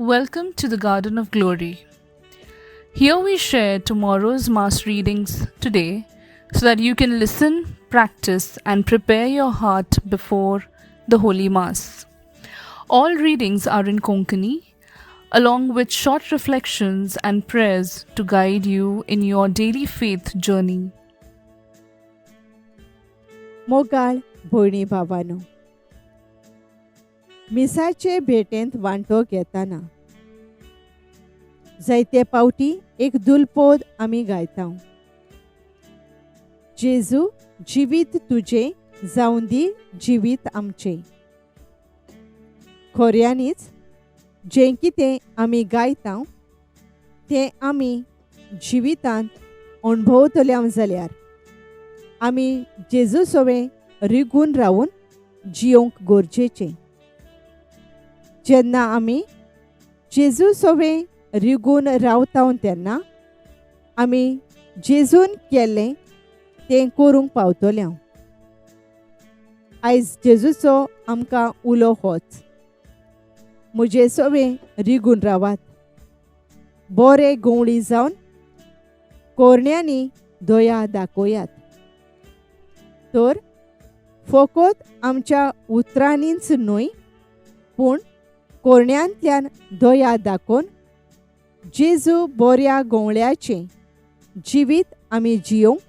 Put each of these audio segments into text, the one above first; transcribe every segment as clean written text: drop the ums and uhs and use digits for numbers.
Welcome to the Garden of Glory. Here we share tomorrow's Mass readings today so that you can listen, practice, and prepare your heart before the Holy Mass. All readings are in Konkani, along with short reflections and prayers to guide you in your daily faith journey. मोगाळ भयणी भावानो, मिसाचे भेटेंत वांटो घेताना जायते पावटी एक दुलपोद आमी गायता. जेजू जिवीत तुजें जावं दी जिवीत आमचें. खऱ्यांनीच जें कितें आमी गायता तें आमी जिवितांत अणभवतले जाल्यार आमी जेजू सवें रिगून रावून जियोंक गरजेचें. जेन्ना आमी जेजू सवें रिगून रावता तेन्ना आमी जेजून केल्लें तें करूंक पावतले. आयज जेजूचो आमकां उलो होच, म्हजे सवें रिगून रावात, बरे गवळी जावन कोरण्यांनी दया दाखयात. तर फकत आमच्या उतरांनीच न्हय पूण कोरण्यांतल्यान दया दाखोवन जेजू बऱ्या गवळ्याचें जिवीत आमी जियोंक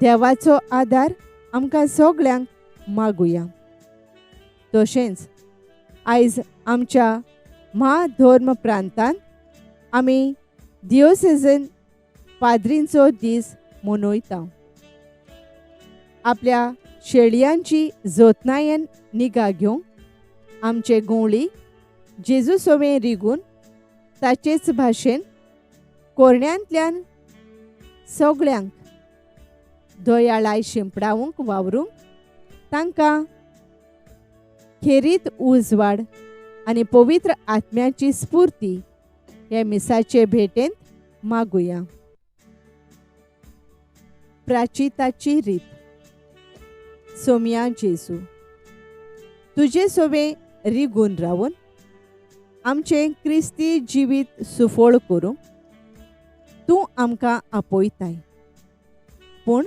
देवाचो आदार आमकां सगळ्यांक मागुया. तशेंच आयज आमच्या म्हाधर्म प्रांतांत आमी दियोसेजन पाद्रींचो दीस मनयता. आपल्या शेळयांची जतनायेन निगा घेवंक आमचे गवळी जेजू सवें रिगून ताचेच भाशेन कोरण्यांतल्यान सगळ्यांक दयाळाय शिंपडावंक वावरूंक तांकां खेरीत उजवाड आनी पवित्र आत्म्याची स्फूर्ती हे मिसाचे भेटेंत मागुया. प्राचिताची रीत. सोमया जेजू, तुजे सवें रिगून रावून आमचें क्रिस्ती जिवीत सुफळ करूंक तूं आमकां आपयताय, पूण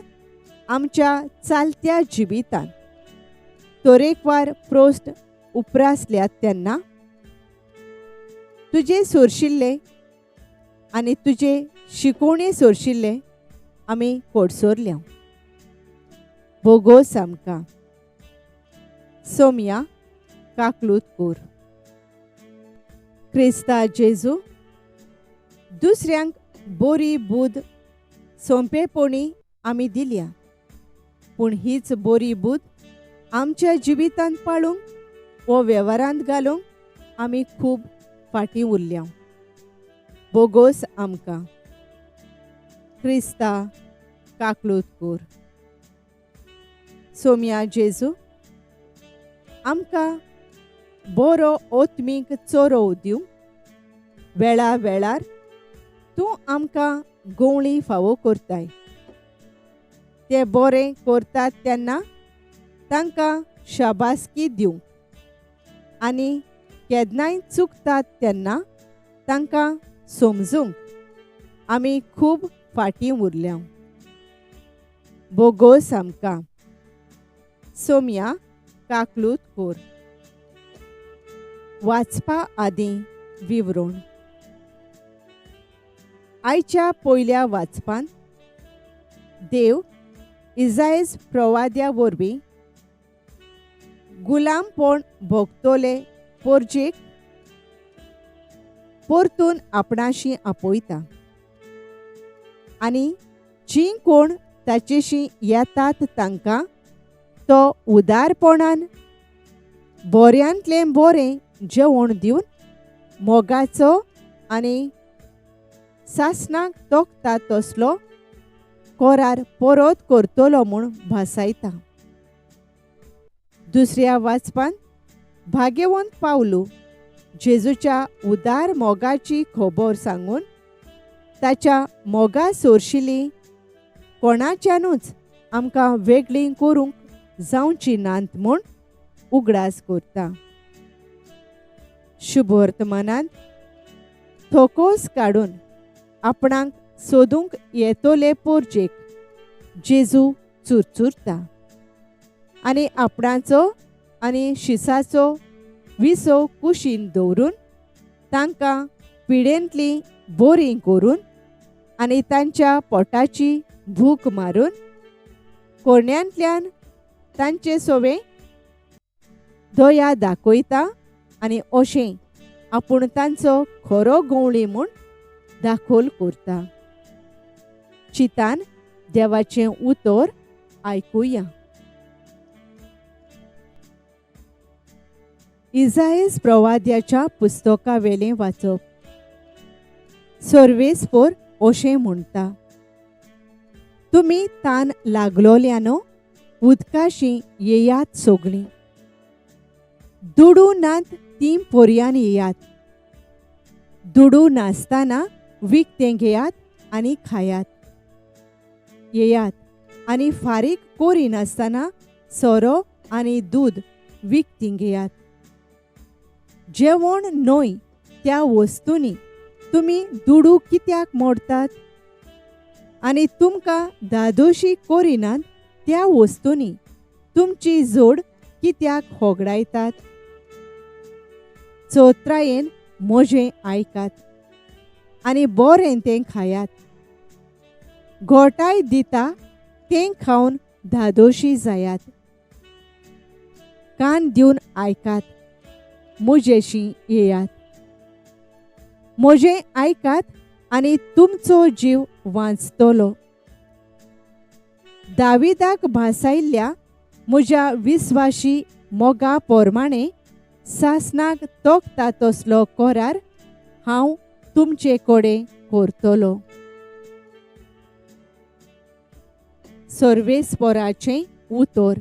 आमच्या चालत्या जिवितांत तरेकवार प्रस्न उप्रासल्यात तेन्ना तुजे सोरशिल्ले आनी तुजे शिकोवणे सोरशिल्ले आमी कोडसोरल्या. भोगोस आमकां. सोमया काकलूत कोर. क्रिस्ता जेजू, दुसऱ्यांक बोरी बूद सोंपेपणी आमी दिल्या, पूण हीच बोरी बूद आमच्या जिवितांत पाळूंक वो वेव्हारांत घालूंक आमी खूब फाटीं उरल्या. बोगोस आमकां. क्रिस्ता काकलूत कोर. सोमया जेजू, आमकां बरो ओत्मीक चोरोव दिवंक वेळा वेळार तूं आमकां गवळी फावो करताय. ते बरें करतात तेन्ना तांकां शाबासकी दिवंक आनी केन्नाय चुकतात तेन्ना तांकां समजूंक आमी खूब फाटीं उरल्या. बोगोस आमकां. सोमया काकलूत कोर. वाचपा आदीं विवरण. आयच्या पयल्या वाचपांत देव इजायज प्रवाद्या वरवीं गुलामपण भोगतले पोरजेक परतून आपणाशी आपयता आनी जीं कोण ताचेशी येतात तांकां तो उदारपणान बऱ्यांतलें बरें जेवण दिवन मोगाचो आनी सासणाक तोखता तसलो कोरार परत करतलो म्हूण भासायता. दुसऱ्या वाचपान भाग्यवंत पावलू जेजूच्या उदार मोगाची खबर सांगून ताच्या मोगा सोरशिली कोणाच्यानूच आमकां वेगळीं करूंक जावची नात म्हूण उगडास करता. शुभवर्तमानांत थोकोस काडून आपणाक सोदूंक येतोले पोरजेक जेजू चुरचुरता आनी आपणाचो आनी शिसाचो विसो कुशीन दवरून तांकां पिडेंतली बोरीं करून आनी तांच्या पोटाची भूक मारून कोरण्यांतल्यान तांचे सोवे दया दाखयता आनी अशें आपूण तांचो खरो गवळी म्हूण दाखोल करता. चितान देवाचें उतर आयकुया. इजायस प्रवाद्याच्या पुस्तकावेलें वाचप. सर्वेस्पोर अशें म्हणटा, तुमी तान लागलोल्यानो उदकाशी येयात सगळीं, दुडू नात तीं पोरयान येयात, दुडू नासतना विकतें घेयात आनी खायात, येयात आनी फारीक करिनासतना सोरो आनी दूद विकतीं घेयात. जेवण न्हय त्या वस्तूंनी तुमी दुडू कित्याक मोडतात आनी तुमकां धादोशी करिनात त्या वस्तूंनी तुमची जोड कित्याक होगडायतात. चोत्रायेन म्हजें आयकात आनी बरें तें खायात, गोटाय दिता तें खावन धादोशी जायात. कान दिवन आयकात, म्हजेशी येयात, म्हजें आयकात आनी तुमचो जीव वांचतलो. दाविदाक भासायल्ल्या म्हज्या विस्वाशी मोगा पोरमाणे सासनाक तोखता तसलो करार हांव तुमचे कडेन करतलो. सर्वेस्पोराचें उतर.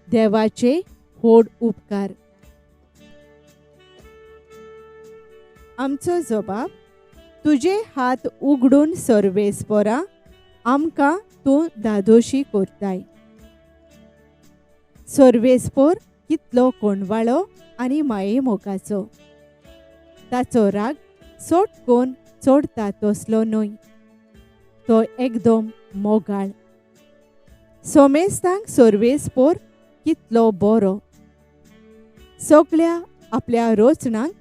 देवाचे व्हड उपकार. आमचो जबाब, तुजे हात उगडून सर्वेस्पोरा आमकां तूं धादोशी करताय. सर्वेस्पोर कितलो कोंडवाळो आनी माये मोगाचो, ताचो राग सोटकोन चोडटा तसलो न्हय, तो एकदम मोगाळ. सोमेस्तांक सर्वेस्पोर कितलो बरो, सगळ्या आपल्या रोचणांक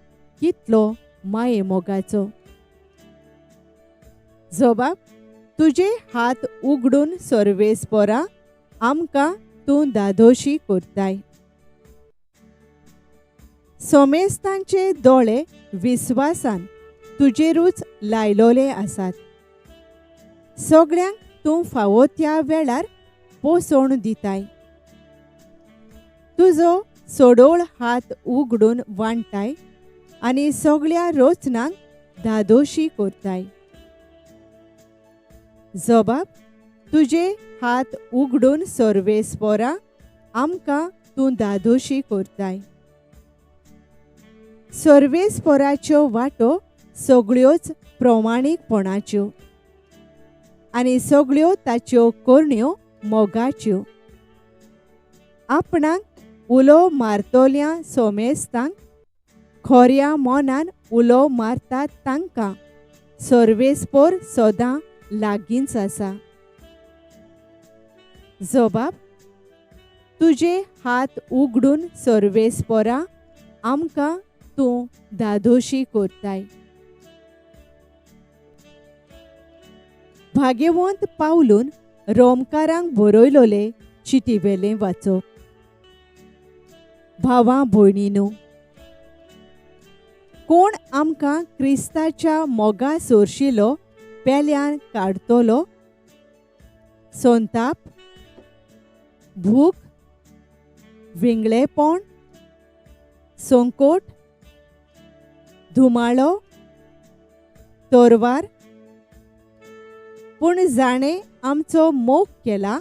कितलो माये मोगाचो. जबाब, तुजे हात उगडून सर्वेस्पोरा आमकां तूं धादोशी करताय. सोमेस्तांचे दोळे विस्वासान तुजेरूच लायलोले आसात, सगळ्यांक तूं फावो त्या वेळार पोसवण दिताय. तुजो सोडोळ हात उगडून वांटाय आनी सगळ्या रोचनांक धादोशी करताय. जबाब, तुजे हात उगडून सर्वेस्पोरा आमकां तूं धादोशी करताय. सर्वेस्पोराच्यो वाटो सगळ्योच प्रमाणीकपणाच्यो आनी सगळ्यो ताच्यो करण्यो मोगाच्यो. आपणाक उलो मारतोल्या सोमेस्तांक खोऱ्या मनान उलो मारतात तांकां सर्वेस्पोर सदां लागींच आसा. जबाब, तुजे हात उगडून सर्वेस्पोरा आमकां तूं धादोशी करताय. भाग्यवंत पावलून रोमकारांक बरयलोले चिटीवेलें वाचप. भावा भयणीनो, कोण आमकां क्रिस्ताच्या मोगा सोरशिलो पेल्यान काडतलो? संताप, भूक, विंगळेपण, संकोट, धुमाळो, तोरवार. पूण जाणें आमचो मोग केला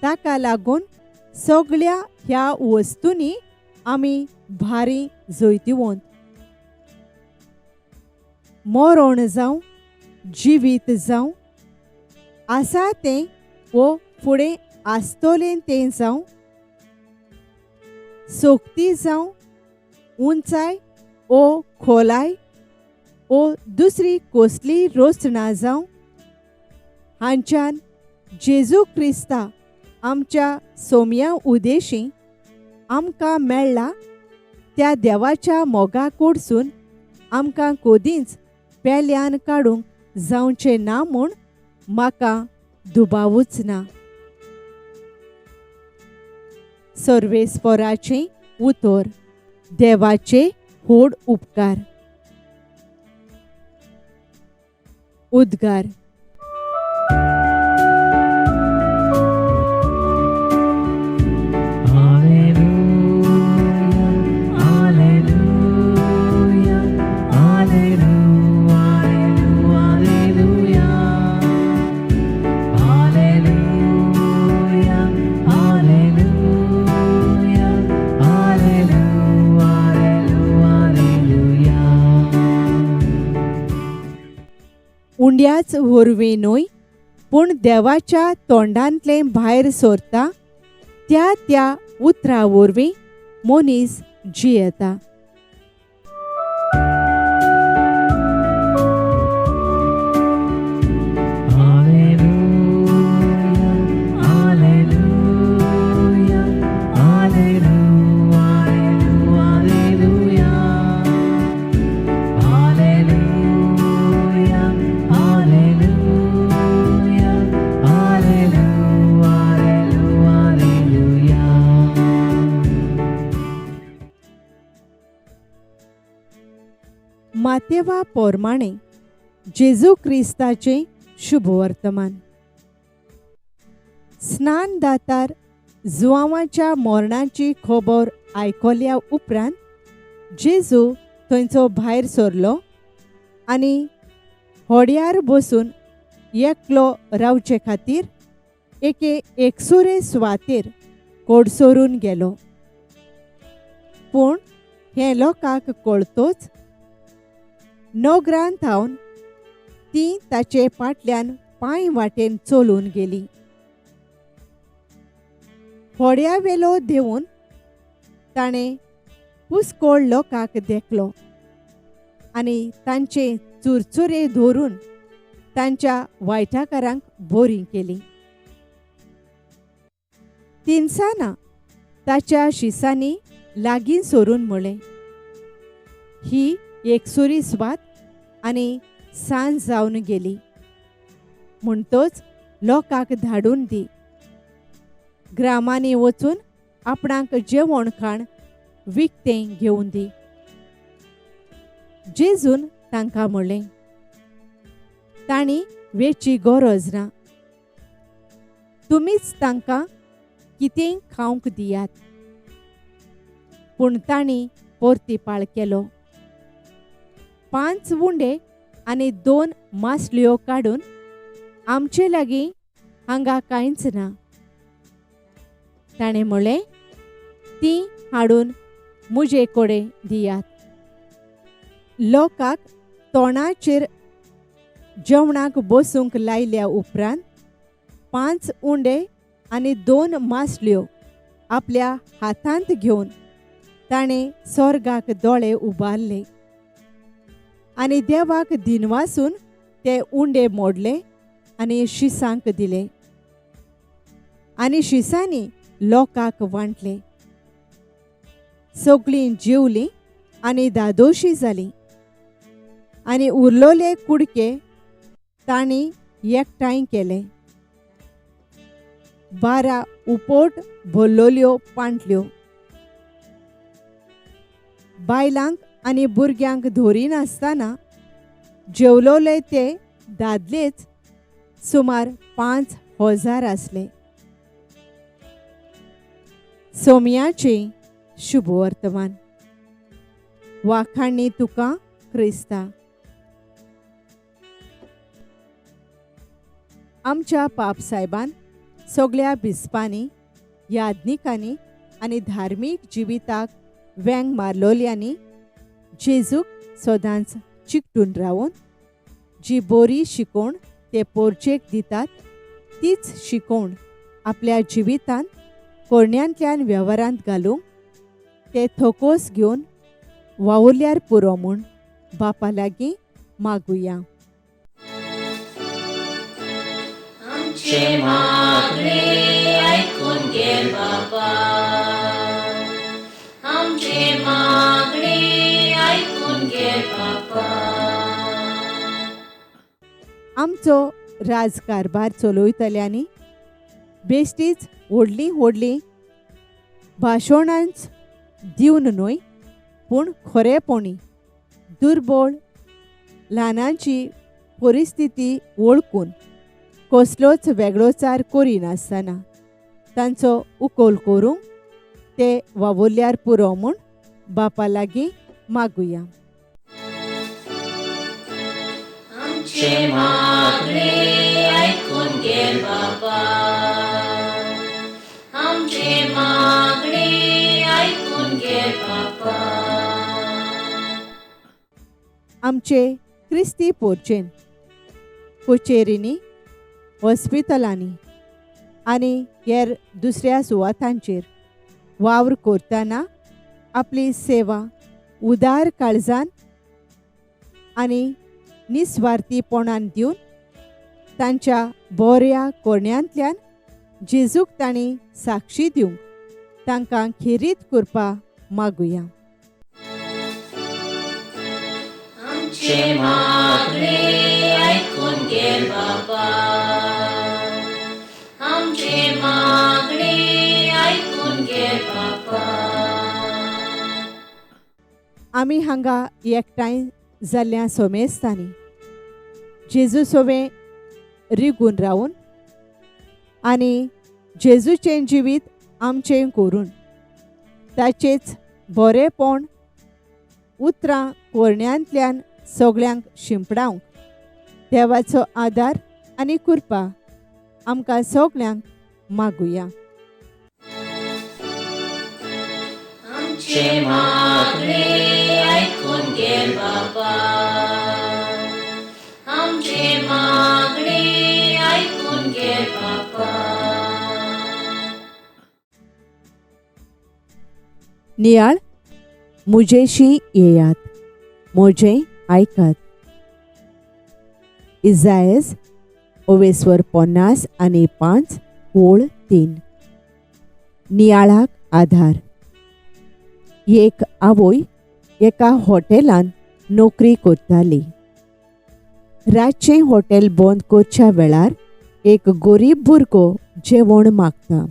ताका लागून सगळ्या ह्या वस्तूंनी आमी भारी जैतिवंत. मरण जावं, जिवीत जावं, आसा तें वो फुडें आसतलें तें जावं, सोकती जावं, उंचाय ओ खोलाय, ओ दुसरी कसलीय रचना जावं हांच्यान जेजू क्रिस्ता आमच्या सोम्या उदेशी आमकां मेळ्ळा त्या देवाच्या मोगा कडसून आमकां कदींच पेल्यान काडूंक जावचें ना म्हूण म्हाका दुबावूच ना. सर्वेस्पराचें उतर. देवाचे व्हड उपकार. उद्गार. उंड्याच वरवीं न्हय पूण देवाच्या तोंडांतलें भायर सरता त्या त्या उतरा वरवीं मनीस जियेता. मातेवा पोरमाणे जेजू क्रिस्ताचें शुभवर्तमान. स्नान दातार जुवांवाच्या मरणाची खबर आयकल्या उपरांत जेजू थंयचो भायर सरलो आनी होड्यार बसून एकलो रावचे खातीर एके एकसुरे सुवातेर कोडसरून गेलो. पूण हें लोकांक कळतोच नगरांत थावन ती ताचे फाटल्यान पांय वाटेन चलून गेली. होड्या वेलो देंवून ताणें पुस्कोळ लोकांक देखलो आनी तांचे चुरचुरे धरून तांच्या वायटाकारांक बोरी केली. तिनसाना ताच्या शिसांनी लागीं सरून म्हळें, ही एकसुरी सुवात आनी सांज जावन गेली, म्हणटच लोकांक धाडून दी. ग्रामांनी वचून आपणाक जेवण खाण विकतें घेवन दी. जेजून तांकां म्हणलें, तांणी वेची गरज ना, तुमीच तांकां कितेंय खावंक दियात. पूण तांणी परतीपाळ केलो. 5 उंडे आनी 2 मासल्यो काडून आमचे लागीं हांगा कांयच ना. ताणें म्हणलें, तीं हाडून म्हजे कडेन दियात. लोकांक तोंडाचेर जेवणाक बसूंक लायल्या उपरांत 5 उंडे आनी 2 मासल्यो आपल्या हातांत घेवन ताणें स्वर्गाक दोळे उबारले आनी देवाक दिनवासून ते उंडे मोडले आनी शिसांक दिले आनी शिसांनी लोकांक वांटले. सगळीं जेवलीं आनी दादोशी जालीं आनी उरलोले कुडके तांणी एकठांय केले. 12 उपोट भरलोल्यो पांटल्यो. बायलांक आनी भुरग्यांक धरिनासतना जेवलोले ते दादलेच सुमार 5000 आसले. सोम्याचें शुभवर्तमान. वाखाणी तुका क्रिस्ता. आमच्या पापसायबान सगळ्या बिस्पांनी, याज्ञिकांनी आनी धार्मीक जिविताक वेंग मारलोल्यांनी जेजूक सदांच चिकटून रावून जी बोरी शिकोवण ते पोरचेक दितात तीच शिकोवण आपल्या जिवितांत कोरण्यांतल्यान वेव्हारांत घालूंक ते थकोस घेवन वावुरल्यार पुरो म्हूण बापा लागीं मागुया. आमचें मागणें आयकून घे बाबा, आमचें मागणें आयकून घे बाबा. आमचो राजकारभार चलयतल्यांनी बेश्टीच व्हडलीं व्हडलीं भाशणांच दिवन न्हय, पूण खरेपणी दुर्बळ ल्हानांची परिस्थिती वळखून कसलोच वेगळोचार करिनासतना तांचो उकोल करूंक ते वावुरल्यार पुरो म्हूण बापा लागीं मागुया. आमचें मागणें आयकून घे बाबा, आमचें मागणें आयकून घे बाबा. आमचे क्रिस्ती पोर्चेन कचेरींनी, हॉस्पिटलांनी आनी हेर दुसऱ्या सुवातांचेर वावर करतना आपली सेवा उदार काळजान आनी निस्वार्थीपणान दिवन तांच्या बऱ्या करण्यांतल्यान जेजूक तांणी साक्षी दिवंक तांकां खेरीत करपा मागुया. आमचें मागणें आयकून घे बाबा, आमचें मागणें आयकून घे बाबा. आमी हांगा एकठांय जाल्ल्या सोमेस्तांनी जेजू सोवें रिगून रावून आनी जेजूचें जिवीत आमचें करून ताचेच बरेपण उतरां करण्यांतल्यान सगळ्यांक शिंपडावंक देवाचो आदार आनी कृपा आमकां सगळ्यांक मागुया. आमचें मागणें आयकून घे बाबा, आमचें मागणें आयकून घे बाबा. नियाळ मुजेशी येयात, म्हजें आयकात. इजायस ओवेस्वर 55 ओळ 3. नियाळाक आधार. एक आवय एका हॉटेलान नोकरी करताली. रातचें हॉटेल बंद करच्या वेळार एक गरीब भुरगो जेवण मागता.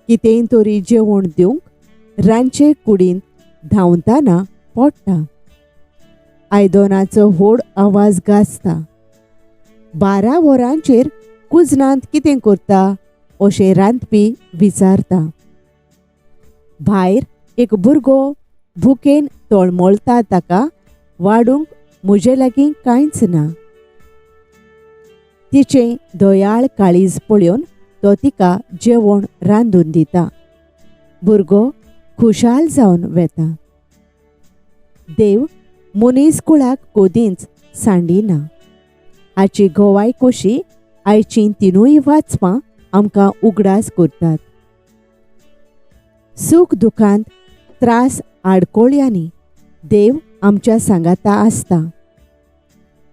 कितेंय तरी जेवण दिवंक रांदचे कुडींत धांवतना पडटा. आयदनाचो व्हड आवाज गाजता. 12 वरांचेर कुजनांत कितें करता अशें रांदपी विचारता. भायर एक भुरगो भुकेन तळमळटा, ताका वाडूंक म्हजे लागीं कांयच ना. तिचें दयाळ काळीज पळोवन तो तिका जेवण रांदून दिता. भुरगो खुशाल जावन वेता. देव मनीस कुळाक कदींच सांडिना हाची गवाय कशी आयचीं तिनूय वाचपां आमकां उगडास करतात. सूख दुखांत त्रास आडकोळयांनी देव आमच्या सांगाता आसता.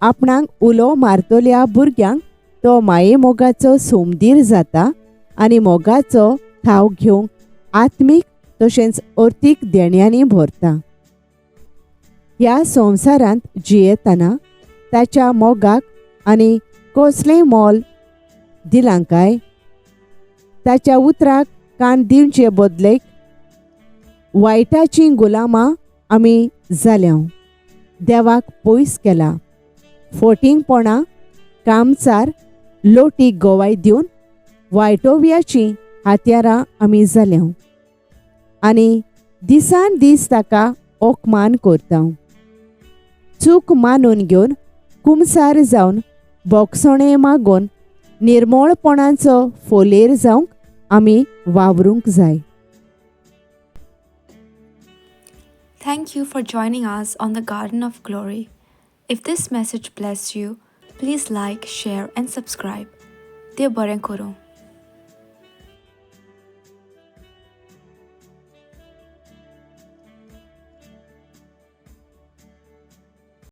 आपणाक उलो मारतल्या भुरग्यांक तो माये मोगाचो सोमदीर जाता आनी मोगाचो थाव घेवंक आत्मीक तशेंच अर्थीक देण्यांनी भरता. ह्या संवसारांत जियेतना ताच्या मोगाक आनी कसलें मोल दिलां काय? ताच्या उतराक कान दिवचे बदलेक वायटाचीं गुलामां आमी जाल्या. देवाक पयस केला. फोटिंगपणां, कामचार, लोटीक गोवाय दिवन वायटोव्याचीं हात्यारां आमी जाल्या आनी दिसान दीस ताका ओकमान करता. चूक मानून घेवन कुमसार जावन बोगसणें मागून निर्मळपणाचो फोलेर जावंक आमी वावरूंक जाय. Thank you for joining us on the Garden of Glory. If this message blessed you, please like, share and subscribe. देव बरें करूं.